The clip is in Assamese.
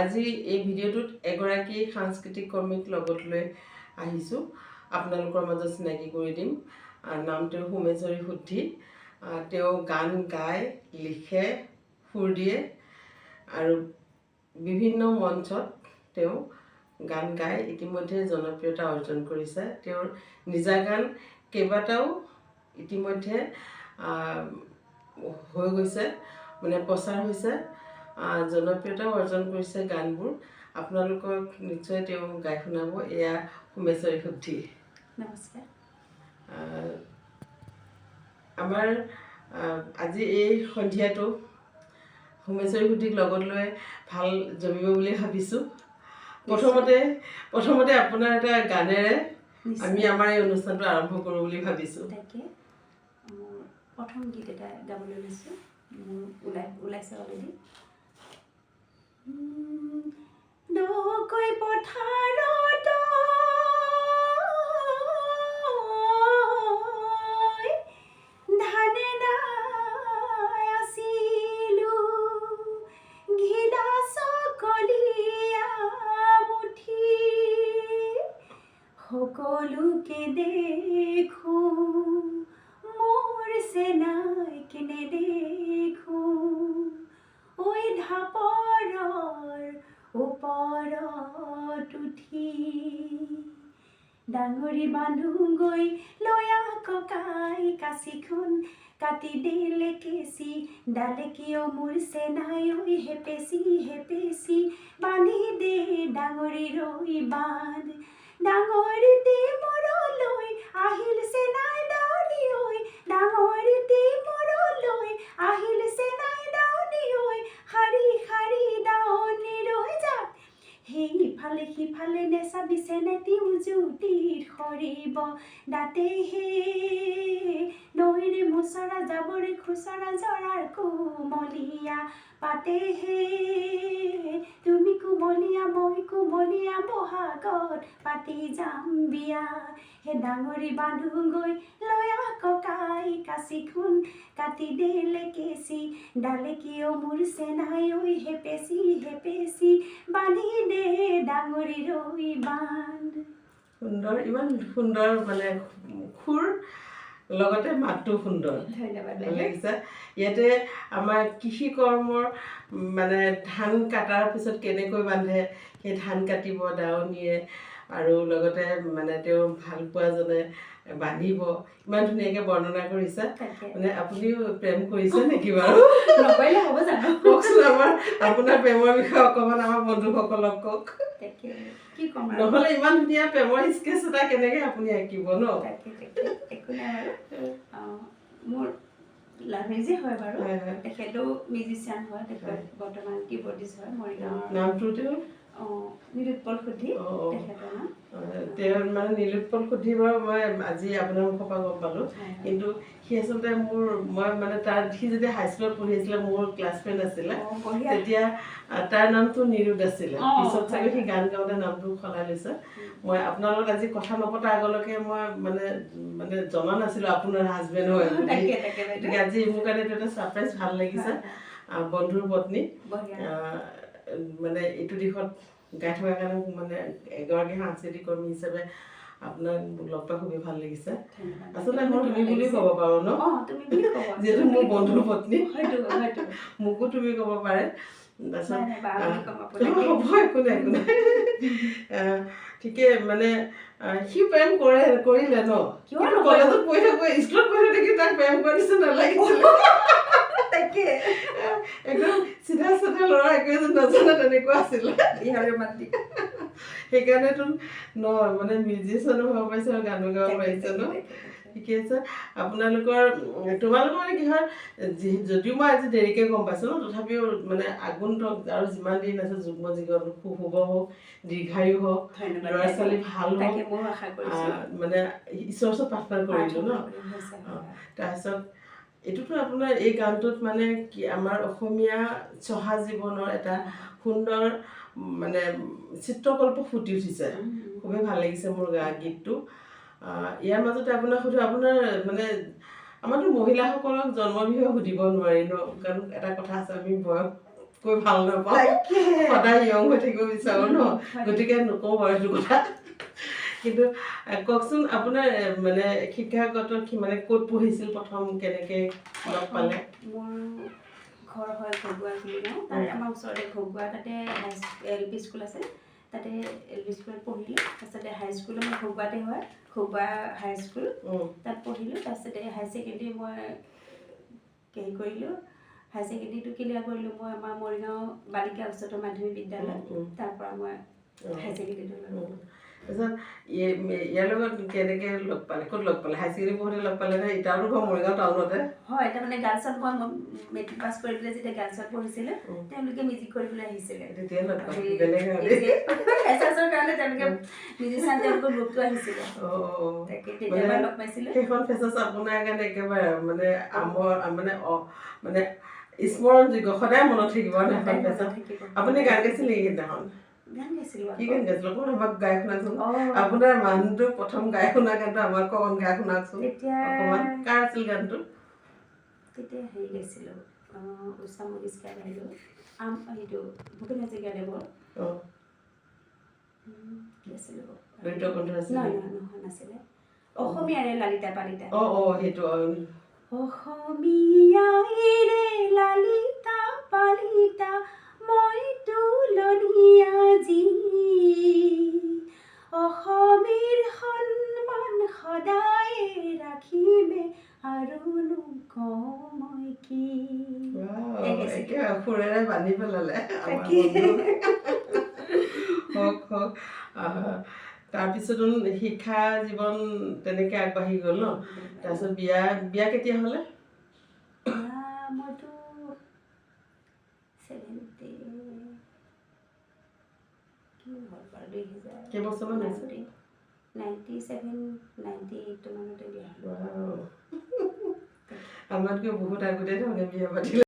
আজি এই ভিডিঅ'টোত এগৰাকী সাংস্কৃতিক কৰ্মীক লগত লৈ আহিছোঁ, আপোনালোকৰ মাজত চিনাকি কৰি দিম। নাম তেওঁ সোমেশ্বৰী শুদ্ধি। তেওঁ গান গায়, লিখে, সুৰ দিয়ে আৰু বিভিন্ন মঞ্চত তেওঁ গান গাই ইতিমধ্যে জনপ্ৰিয়তা অৰ্জন কৰিছে। তেওঁৰ নিজা গান কেইবাটাও ইতিমধ্যে হৈ গৈছে, মানে প্ৰচাৰ হৈছে, জনপ্ৰিয়তাও অৰ্জন কৰিছে গানবোৰ। আপোনালোকক নিশ্চয় তেওঁ গাই শুনাব। এয়া সোমেশ্বৰী শুদ্ধি। নমস্কাৰ। আমাৰ আজি এই সন্ধিয়াটো সোমেশ্বৰী শুদ্ধিক লগত লৈ ভাল জমিব বুলি ভাবিছোঁ। প্ৰথমতে প্ৰথমতে আপোনাৰ এটা গানেৰে আমি আমাৰ এই অনুষ্ঠানটো আৰম্ভ কৰোঁ বুলি ভাবিছোঁ। তাকে, মোৰ প্ৰথম গীত এটা গাবলৈ লৈছোঁ। মোৰ ওলাইছে অলৰেডি। দকৈ পথাৰত ধানে দাই আছিলোঁ, ঘিলা চকলীয়া মুঠি। সকলোকে দেখো, মোৰ চেনাইক নেদেখো। ঐ ঢাপৰৰ ওপৰত উঠি ডাঙৰি বান্ধো গৈ লয়া ককাই, কাঁচিখন কাটি দিলে কেঁচি ডালে। কিয় মোৰ চেনাই ঐ হেপেচি হেপেচি বান্ধি দে ডাঙৰি ৰৈ বান্ধ। ডাঙৰিতে মোৰলৈ আহিল চেনাই দাউৰি ঐ, ডাঙৰিতে মোৰলৈ আহিল চেনাই দাউৰি ঐ, শাৰী শাৰী দাৱনী ৰৈ যাক। সেইফালে সিফালে নেচাবি চেনেটি, উজুটিত সৰিব দাঁতে হে। নৈৰে মোচৰা জাবৰে খুচৰা জৰাৰ কোমলীয়া পাতে হে। তুমি কুমলীয়া, মই কুমলীয়া, বহাগত পাতি যাম বিয়া হে। ডাঙৰি বান্ধো গৈ লয়া ককাই, কাঁচিখন কাটি দিলে কেঁচি ডালে। কিয় মোৰ চেনাই ঐ হেপেচি হেপেচি বান্ধি দে ডাঙৰি ৰৈ বান্ধ। সুন্দৰ, ইমান সুন্দৰ, মানে সুৰ লগতে মাতটো সুন্দৰ। ধন্যবাদ। ভাল লাগিছে। ইয়াতে আমাৰ কৃষি কৰ্মৰ, মানে ধান কটাৰ পিছত কেনেকৈ বান্ধে, সেই ধান কাটিব দাৱনীয়ে আৰু লগতে মানে তেওঁ ভাল পোৱাজনে বান্ধিব, ইমান ধুনীয়াকৈ বৰ্ণনা কৰিছে। মানে আপুনিও প্ৰেম কৰিছে নেকি বাৰু? নকৰিলে হ'ব জানো? কওকচোন, আপোনাৰ প্ৰেমৰ বিষয়ে অকণমান আমাৰ বন্ধুসকলক কওক। তাকে, কি ক'ম আৰু? নহ'লে ইমান ধুনীয়া প্ৰেমৰ স্কেচ এটা কেনেকৈ আপুনি আঁকিব ন? তাকে তাকে একো নাই বাৰু। মোৰ লাভ মেৰেজেই হয় বাৰু। হয় হয় তেখেতো মিউজিচিয়ান হয়। তেখেত বৰ্তমান কীবৰ্ডিষ্ট হয় মৰিগাঁৱৰ। নামটো তেওঁৰ? অঁ, নীলোৎপল শুদ্ধি তেখেতৰ নাম। তেওঁ মানে নীলোৎপল শুদ্ধি বাৰু মই আজি আপোনাৰ মুখৰ পৰা গম পালোঁ। হয় হয়। কিন্তু সি আচলতে মোৰ, মই মানে তাৰ, সি যেতিয়া হাইস্কুলত পঢ়ি আছিলে, মোৰ ক্লাছ ফ্ৰেণ্ড আছিলে। বঢ়িয়া। তেতিয়া তাৰ নামটো নিৰোদ আছিলে। পিছত চাগে সি গান গাওঁতে নামটো সলাই লৈছে। মই আপোনাৰ লগত আজি কথা নপতা আগলৈকে মই মানে মানে জনা নাছিলোঁ আপোনাৰ হাজবেণ্ড হয় বুলি। তাকে তাকে বাইদেউ। গতিকে আজি মোৰ কাৰণে এইটো এটা ছাৰপ্ৰাইজ, ভাল লাগিছে। বন্ধুৰ পত্নী মানে এইটো দিশত গাই থকাৰ কাৰণে, মানে এগৰাকী সাংস্কৃতিক কৰ্মী হিচাপে আপোনাক লগ পাই খুবেই ভাল লাগিছে। ধন্যবাদ। আচলতে মই তুমি বুলিও ক'ব পাৰোঁ ন? অঁ, তুমি বুলি ক'ব। যিহেতু মোৰ বন্ধুৰ পত্নী। হয়তো হয়তো। মোকো তুমি ক'ব পাৰে। তাৰপিছত নাই নাই, বা বুলি ক'ম আপোনাক। হ'ব, একো নাই, একো নাই। ঠিকে, মানে সি প্ৰেম কৰিলে ন? কিয় কিন্তু নকৰিব? কলেজত পঢ়ি থাকো, স্কুলত পঢ়ি থাকোঁতে তাক প্ৰেম কৰা নিচিনা নালাগিছিলে। একদম চিধা চিধা ল'ৰা, একোৱে যেন নাজানে তেনেকুৱা আছিলে। বিহাৰ ৰোমান্টিক। সেইকাৰণেতো ন, মানে মিউজিচিয়ানো হ'ব পাৰিছে আৰু গানো গাব পাৰিছে ন? ঠিকে আছে। আপোনালোকৰ তোমালোকৰ মানে কি হয়, যদিও মই আজি দেৰিকৈ গম পাইছোঁ ন, তথাপিও মানে আগন্তুক আৰু যিমান দিন আছে, যুগ্ম জীৱন শুভ হওক, দীৰ্ঘায়ু হওক। ধন্যবাদ। ল'ৰা ছোৱালী ভাল হওক। তাকে, ময়ো আশা কৰিছোঁ। মানে ঈশ্বৰৰ ওচৰত প্ৰাৰ্থনা কৰিলোঁ ন। প্ৰাৰ্থনা কৰিম, হৈছে, হয়। তাৰপিছত এইটোতো আপোনাৰ এই গানটোত মানে কি, আমাৰ অসমীয়া চহা জীৱনৰ এটা সুন্দৰ মানে চিত্ৰকল্প ফুটি উঠিছে। খুবেই ভাল লাগিছে মোৰ গীতটো। ইয়াৰ মাজতে আপোনাক সুধো, আপোনাৰ মানে আমাৰতো মহিলাসকলক জন্মৰ বিষয়ে সুধিব নোৱাৰি ন, কাৰণ এটা কথা আছে, আমি বয়স কৈ ভাল নাপাওঁ। সদায় য়ং হৈ থাকিব বিচাৰোঁ ন। গতিকে নকওঁ বাৰু সেইটো কথা। কিন্তু কওকচোন, আপোনাৰ মানে শিক্ষাগত মানে ক'ত পঢ়িছিল প্ৰথম, কেনেকে লগ পালে? মোৰ ঘৰ হয় ঘগুৱা বুলি গাঁও। তাৰে আমাৰ ওচৰতে ঘগুৱা, তাতে হাই এল পি স্কুল আছে, তাতে এল পি স্কুলত পঢ়িলোঁ। তাৰপিছতে হাই স্কুল আমাৰ ঘগুৱাতে হয়, ঘগুৱা হাই স্কুল। তাত পঢ়িলোঁ। তাৰপিছতে হাই ছেকেণ্ডেৰী মই হেৰি কৰিলোঁ, হাই ছেকেণ্ডেৰীটো ক্লিয়াৰ কৰিলোঁ মই আমাৰ মৰিগাঁও বালিকা উচ্চতৰ মাধ্যমিক বিদ্যালয়। তাৰ পৰা মই হাই ছেকেণ্ডেৰীটো ল'লোঁ। তাৰপিছত ইয়াৰ লগত কেনেকে লগ পালে, ক'ত লগ পালে? হাই ছেকেণ্ডেৰী পঢ়োঁতে লগ পালে নে? এতিয়াওতো ঘৰ মৰিগাঁও টাউনতে। হয়, তাৰমানে গাৰ্লছত মই মেট্ৰিক পাছ কৰি পেলাই যেতিয়া গাৰ্লছত পঢ়িছিলোঁ, তেওঁলোকে মিউজিক কৰিবলৈ আহিছিলে। তেতিয়াই লগ পালে, বেলেগ আৰু। ফ্ৰেচাৰ্ছৰ কাৰণে তেওঁলোকে মিউজিচিয়ান, তেওঁলোকৰ গ্ৰুপটো আহিছিলে। তাকে তেতিয়া মানে মই লগ পাইছিলোঁ। সেইখন ফেচাৰ্ছ আপোনাৰ কাৰণে একেবাৰে মানে আমৰ মানে মানে স্মৰণযোগ্য, সদায় মনত থাকিব ন সেইখন সদায় মনত ফেচাৰ্ছ। থাকিব। আপুনি গান গাইছিল নেকি সেইদিনাখন? গান গাইছিলোঁ কি আকৌ। গান গাইছিল? অকণমান আমাক গাই শুনাচোন। অঁ। আপোনাৰ মানুহটো প্ৰথম গাই শুনা গানটো আমাক অকণ গাই শুনাকচোন। তেতিয়া অকণমান, কাৰ আছিল গানটো? তেতিয়া হেৰি গাইছিলোঁ, ঊষা মংগেশকাৰ বাইদেউ, সেইটো ভূপেন হাজৰিকাদেৱৰ। কি আছিলে বাৰু? দ্বৈত কণ্ঠ আছিল। নহয় নহয় নহয়, নাছিলে। অসমীয়াৰে লালিতা পালিতা। অঁ অঁ সেইটো অঁ। অসমীয়াইৰে লালিতা পালিতা মই তুলনীয়া জী, অসমীৰ সন্মান সদায় ৰাখিমে, আৰুনো কওঁ মই কি। Wow, এই গাইছিলোঁ। একে সুৰেৰে বান্ধি পেলালে আমাৰ তাকে। বন্ধুক। হওক হওক। তাৰপিছতো শিক্ষা জীৱন তেনেকে আগবাঢ়ি গ'ল ন? তাৰপিছত বিয়া বিয়া কেতিয়া হ'লে? বিয়া মইতো 70 কি হ'ল বাৰু, 2000 কেইবছৰমান হৈছে? 97, 98 মানতে বিয়া হ'লোঁ। Wow. আমাতকৈ বহুত আগতে তাৰমানে বিয়া পাতিলে।